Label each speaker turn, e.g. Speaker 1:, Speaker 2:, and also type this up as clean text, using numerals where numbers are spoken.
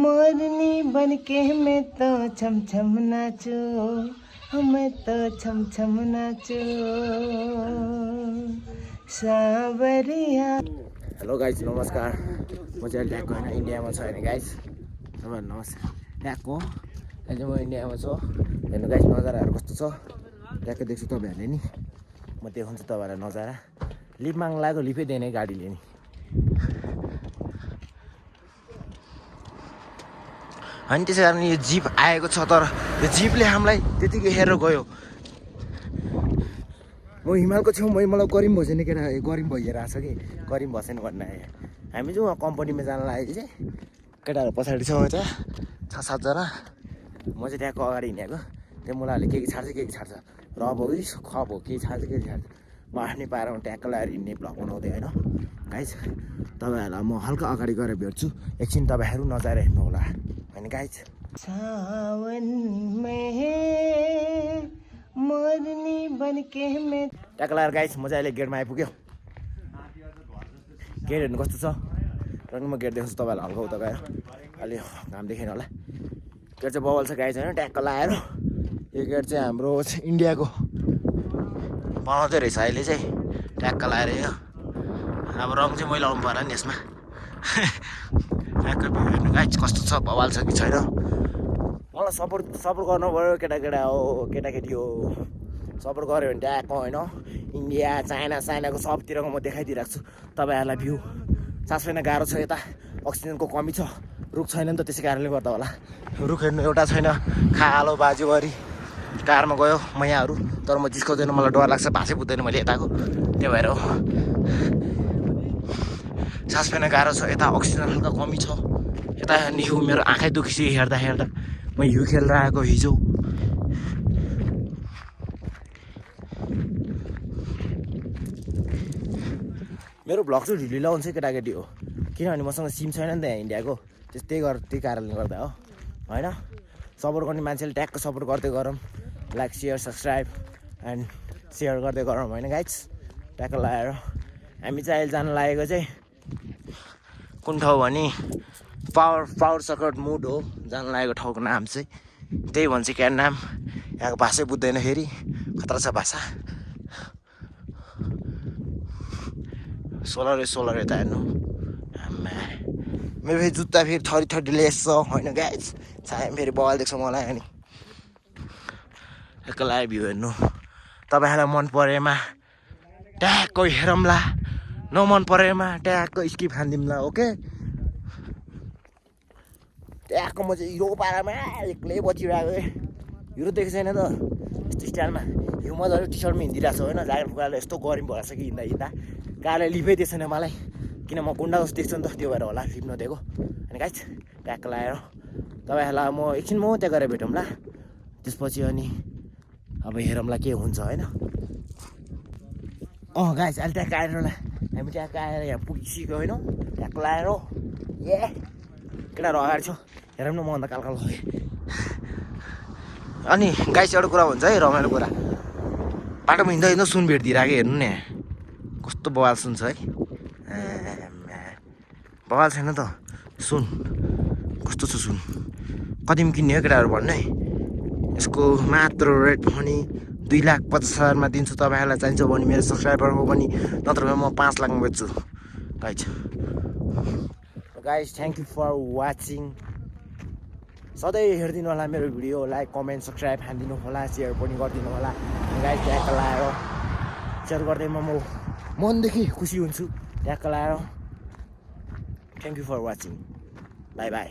Speaker 1: मोरनी बनके मैं तो छम छम नाचू, मैं तो छम छम नाचू सावरिया।
Speaker 2: हेलो गाइज नमस्कार। म चाहिँ ट्याकको होइन इन्डियामा छ होइन गाइज। तपाईँहरू नमस्कार। ट्याकको अहिले म इन्डियामा छु। हेर्नु गाइज नजाराहरू कस्तो छ ट्याक्कै देख्छु तपाईँहरूले नि। म देखाउँछु तपाईँहरूलाई नजारा। लिप माग्नु लाग्यो लिपै दिएन गाडीले नि। अनि त्यसै कारण यो जिप आएको छ तर यो जिपले हामीलाई त्यतिकै हेरेर गयो। म हिमालको छेउ मलाई गरिम भइसक्यो केटा, गरिम भइरहेको छ कि गरिम भएन भन्ने आयो। हामी चाहिँ उहाँ कम्पनीमा जान लागेको चाहिँ केटाहरू पछाडि छ त्यहाँ 6-7 जना। म चाहिँ त्यहाँको अगाडि हिँडेको। त्यो मुलाहरूले के छाड्छ के छाड्छ र अब खप हो के छाड्छ के छाड्छ। म आफ्नै पारामा ट्याक्क लगाएर हिँड्ने भ्लग बनाउँदै होइन गाइज। तपाईँहरूलाई म हल्का अगाडि गएर भेट्छु। एकछिन तपाईँहरू नजारा हेर्नु होला होइन गाइज।
Speaker 1: सावन में मोरनी बनके मैं।
Speaker 2: ट्याक्क लगाएर गाइज म चाहिँ अहिले गेटमा आइपुग्यो। गेट हेर्नु कस्तो छ र म गेट देखाउँछु तपाईँहरूलाई हल्का उता गएर। अलि घाम देखेन होला। गेट चाहिँ बबल छ गाइज होइन ट्याक्क लगाएर। यो गेट चाहिँ हाम्रो इन्डियाको बनाउँदै रहेछ अहिले चाहिँ ट्याक्क लगाएर। यो अब रङ चाहिँ मैले लाउनु पर्ला नि यसमा। ट्याक्क भ्यू हेर्नु गाइज कस्तो छ, बवाल छ कि छैन। मलाई सपोर्ट गर्नु पऱ्यो केटा हो केटाकेटी हो। सपोर्ट गऱ्यो भने ट्याक्क होइन इन्डिया चाइनाको सबतिरको म देखाइदिइरहेको छु तपाईँहरूलाई भ्यू। सास फेर्न गाह्रो छ यता, अक्सिजनको कमी छ, रुख छैन नि त त्यसै कारणले गर्दा होला। रुख हेर्नु एउटा छैन, खालो बाजुवरी कारमा गयो मैयाहरू। तर म जिस्काउँदैन, मलाई डर लाग्छ, भाषै बुझ्दैन मैले यताको, त्यही भएर हो। सास फेर्न गाह्रो छ यता, अक्सिजन हल्का कमी छ यता। हिउ मेरो आँखै दुखिसक्यो हेर्दा म हिउ खेलेर आएको हिजो। मेरो भ्लग चाहिँ ढिलो हुन्छ केटाकेटी हो किनभने मसँग सिम छैन नि त यहाँ इन्डियाको। त्यही कारणले गर्दा हो होइन। सपोर्ट गर्ने मान्छेले ट्याक्क सपोर्ट गर्दै गरौँ। Like share subscribe and share गर्दै गरौँ होइन गाइज। ट्याक्क लगाएर हामी चाहिँ अहिले जानु लागेको चाहिँ कुन ठाउँ भने पावर सर्कट मुड हो जानु लागेको ठाउँको नाम चाहिँ। त्यही भन्छ क्या नाम। यहाँको भाषै बुझ्दैन फेरि, खतरा छ भाषा। सोलर यता हेर्नु। मेरो फेरि जुत्ता फेरि थरी लेस छ होइन गाइज। छाया फेरि बवाल देख्छ मलाई। अनि एक लाइभ भ्यू हेर्नु। तपाईँहरूलाई मन परेमा ट्याक्क हेरौँला, नमन परेमा ट्याक्क स्किप हानिदिउँला ओके। ट्याक्क म चाहिँ हिरो पारामा एक्लै बचिरहेको। हिरो देखेको छैन त यस्तो स्टाइलमा हिउँ मजाले टी सर्टमा हिँडिरहेको छ होइन। जागिर फुकाएर यस्तो गरिम भएछ कि हिँड्दा गाडीले लिपै दिएछैन मलाई, किन म गुन्डा जस्तो देख्छु नि त, त्यो भएर होला लिप नदिएको। अनि गाइज ट्याक्क लगाएर तपाईँहरूलाई म एकछिन म त्यहाँ गएर भेटौँला। त्यसपछि अनि अब हेरौँला के हुन्छ होइन। गाइज अहिले ट्याक्क आएर होला हामी ट्याक्क आएर यहाँ पुगिसक्यो होइन। ट्याक्क लगाएर ए केटाहरू अगाडि छ हेरौँ न, म अन्त काल लगेँ। अनि गाइज एउटा कुरा भन्छ है, रमाइलो कुरा। बाटोमा हिँड्दा सुन भेटिदिइरहेको हेर्नु न कस्तो बवाल सुन्छ है। बवाल छैन त सुन, कस्तो छ सुन। कतिमा किन्ने हो केटाहरू भन्नु है। यसको मात्र रेट पनि 2,50,000मा दिन्छु। तपाईँहरूलाई चाहिन्छ भने मेरो सब्सक्राइबर हो भने, नत्र म 5 लाखमा बेच्छु guys. Thank you for watching. सधैँ हेरिदिनु होला मेरो भिडियो। लाइक कमेन्ट सब्सक्राइब हानिदिनु होला, सेयर पनि गरिदिनु होला गाइज। ट्याक्क लगाएर सेयर गर्दैमा म मनदेखि खुसी हुन्छु। ट्याक्क लगाएर thank you for watching. Bye by.